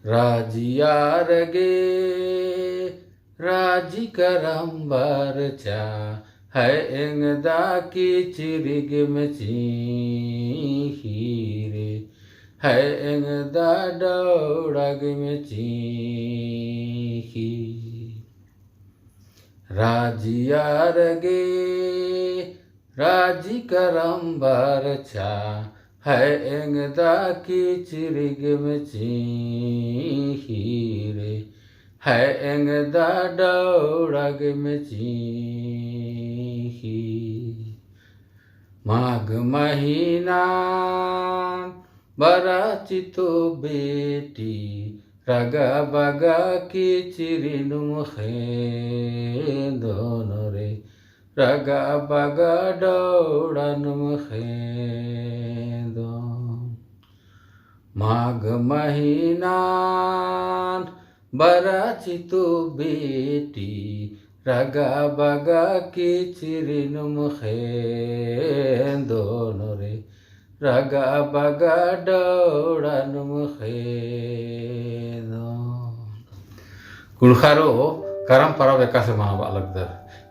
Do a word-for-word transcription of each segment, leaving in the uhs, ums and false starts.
राजी आर गे राजी करम बरचा, है एंगदा किचरिगम चींख़ी रे, है एंगदा डौड़ागम चींख़ी। राजी आर गे राजी करम बरचा, है एंगदा किचरिगम चींख़ी रे, है एंगदा डौड़ागम चींख़ी। माघ महीना बरचितो बेटी, रगा बगा किचरी नुम ख़ेंदोन रे, रगा बगा डौड़ा नुम ख़ेंदोन। माघ महीनान बरचितो बेटी, रगा बगा किचरी नुम ख़ेंदोन रे, रगा बगा डौड़ा नुम ख़ेंदोन। कुँड़ुख़रो करम परब एकासे मनाबआ लगदर।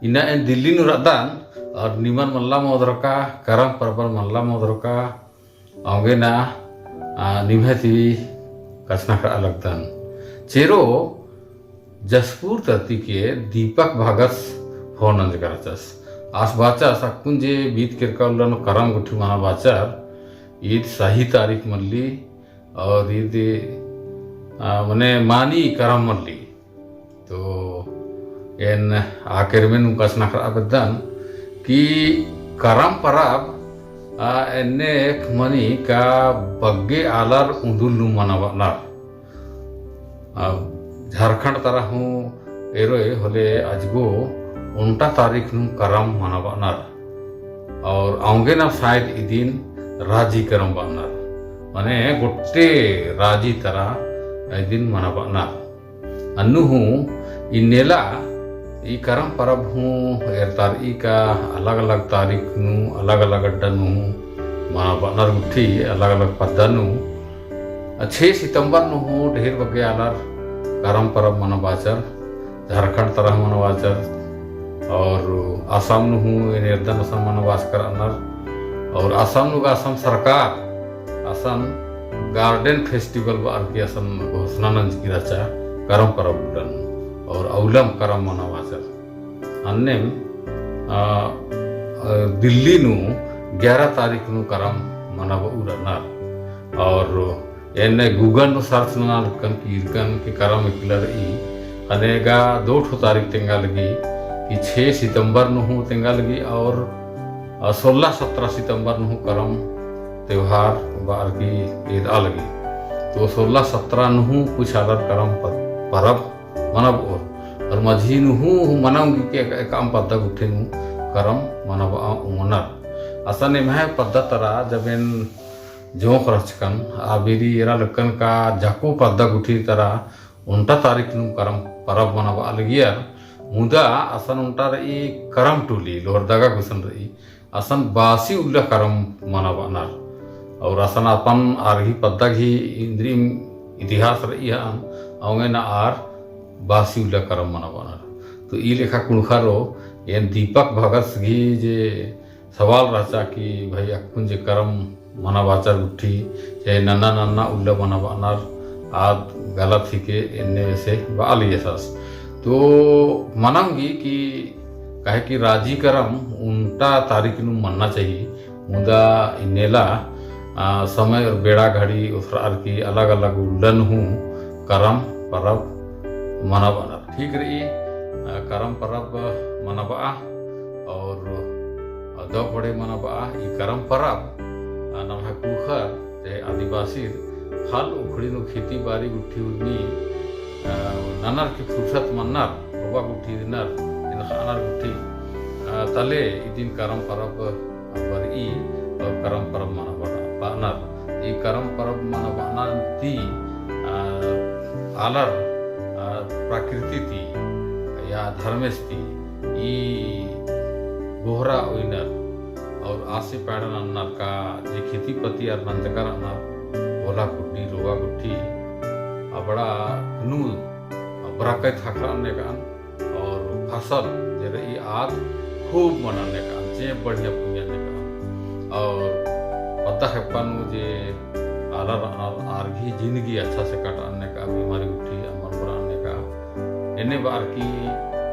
इन्ना एन दिल्ली नू रअदन, और निमन मल्ला मोदरका, करम परबन मल्ला मोदरका, औंगे ना, आ, निम्है ती कछनखरआ लगदन। चेरो जशपुर तरती के दीपक भगत phone नंजका रहचस। आस बाचस अक्कुन जे बीत केरका उल्ला नू करम गुट्ठी मना बाचर, ईद सही तारीख मल्ली और ईद, आ, मने मानी करम मल्ली। तो एन आखिर में नू कछनखरआ बेद्दन कि करम परब, आ, एन्ने एक मनी का बग्गे आलर उन्दुल नू मनाबअनर। आ, झारखंड तरा हूँ एरोय होले अजगो ओन्टा तारीख नू करम मनाबअनर। और औंगे ना शायद इदिन राजी करम बअनर। मने गोट्टे राजी तरा इदिन मनाबअनर। अन्नु हूँ इन्नेला ई करम परब हूँ एरतारई का अलग-अलग तारीख नू, अलग-अलग अड्डा नू हूँ मनाबअनर गुट्ठी, अलग-अलग पद्दा नू। आ, छे सितंबर नू हूँ ढेर बग्गे आलर करम परब मनाबाचर, झारखंड तरा मनाबाचर, और आसाम नू हूँ एन एरदन असन मनाबाचकर रअनर, और आसाम नू गा आसाम सरकार असन garden festival बअर की असन घोषणा नंजकी रहचा करम परब उल्ला नू, और अउलम करम मनाबाचर। अन्नेम, आ, आ, दिल्ली नू ग्यारह तारीख नू करम मनाबअर रअनर। और एन्ने Google नू search नना लक्कन की ईरकन कि करम इकला रई, अन्ने गा दो ठो तारीख तेंगा लगी कि छे सितंबर नू हूँ तेंगा लगी और, आ, सोलह सत्रह सितंबर नू हूँ करम त्योहार बअर की एदआ लगी। तो सोलह सत्रह नू हूँ कुछ आलर करम प-, परब मनाबओर। और मझी नू हूँ मना ओंगी कि एक, एकअम पद्दा गुट्ठी नू करम मनाबआ ओंगनर। असन एम्है पद्दा तरा जब एन जोंख़ रहचकन, आ बेरी एरा लक्कन का जाको पद्दा गुट्ठी तरा ओन्टा तारीख नू करम परब मनाबआ लगियर, मुदा असन ओन्टा रई करम टोली, लोहरदगा गुसन रई, असन बासी उल्ला करम मनाबअनर। और असन अपन आर गही पद्दा गही इन्द्रिम इतिहास रई हअन, औंगे ना आर बासी उल्ला करम मनाबअनर। तो ई लेखा कुँड़ुख़रो एन दीपक भगत गही जे सवाल रहचा कि भाई अक्कुन जे करम मनाबाचर गुट्ठी, चाहे नन्ना नन्ना उल्ला मनाबअनर, आद गलत हिके एन्ने बेसे बआ लगियस। तो मना ओंगी कि काहे कि राजी करम ओन्टा तारीख नू मन्ना चाही, मुदा इन्नेला, आ, समय और बेड़ा घड़ी ओसरार की अलग-अलग उल्लन हूँ करम परब मनाबअनर। ठीक रई, आ, करम परब मनाबआ और दव पड़े मनाबआ। ई करम परब, आ, नम्है कुँड़ुख़र चाहे आदिवासीर फल उखड़ी नू खेती बारी गुट्ठी उर्मी, आ, ननर की फुर्सत मन्नर, रोबा गुट्ठी दिनर, एन ख़अनर गुट्ठी, आ, तले इदिन करम परब बरई और करम परब मनाबअनर। ई करम परब मनाबअना ती, आ, आलर, आ, प्रकृति ती या धर्मेस ती ई गोहरा ओइनर और आसे पैड़ा नन्नर का जे खेती पति आर नंजकर रअनर, ओला कुड्डी, रोबा गुट्ठी, आ, बड़ा नू बरकत ख़क्खरआ नेकअन और फसल जे रई आद खूब मनआ नेकअन, जे बढ़िया पुंजआ नेकअन। और पद्दा खेप्पा नू जे आलर रअनर आर गही जिंदगी अच्छा से कटआ नेकआ, बीमारी उठी अमर बरआ नेकआ। एन्ने बअर की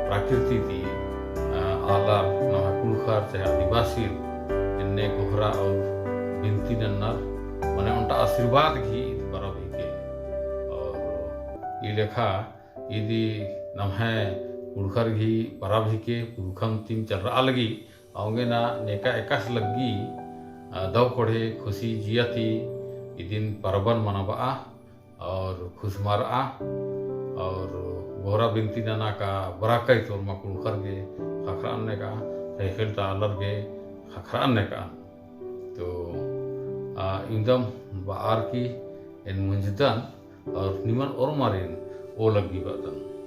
प्रकृति ती, अ, आलर नम्है कुँड़ुख़र चाहे आदिवासी एन्ने गोहरा और बिनती नन्नर, मने ओन्टा आशीर्वाद गही ईद परब हिके। और ई लेखा इदी नम्है कुँड़ुख़र गही परब हिके, पुरखन तिम चलरआ लगी, औंगे ना नेका एकासे लग्गी, अ, दव कोड़हे खुशी जिया ती इदिन परबन मनाबआ और खुसमारआ और गोहरा बिनती नना का बरकत ओर्मा कुँड़ुख़र गे ख़क्खरआ नेकआ, ख़ेख़ेल ता आलर गे ख़क्खरआ नेकआ। तो, आ, इवंदम बअर की एन मुंजदन और निमन ओर्मारिन ओ लग्गी बअदन।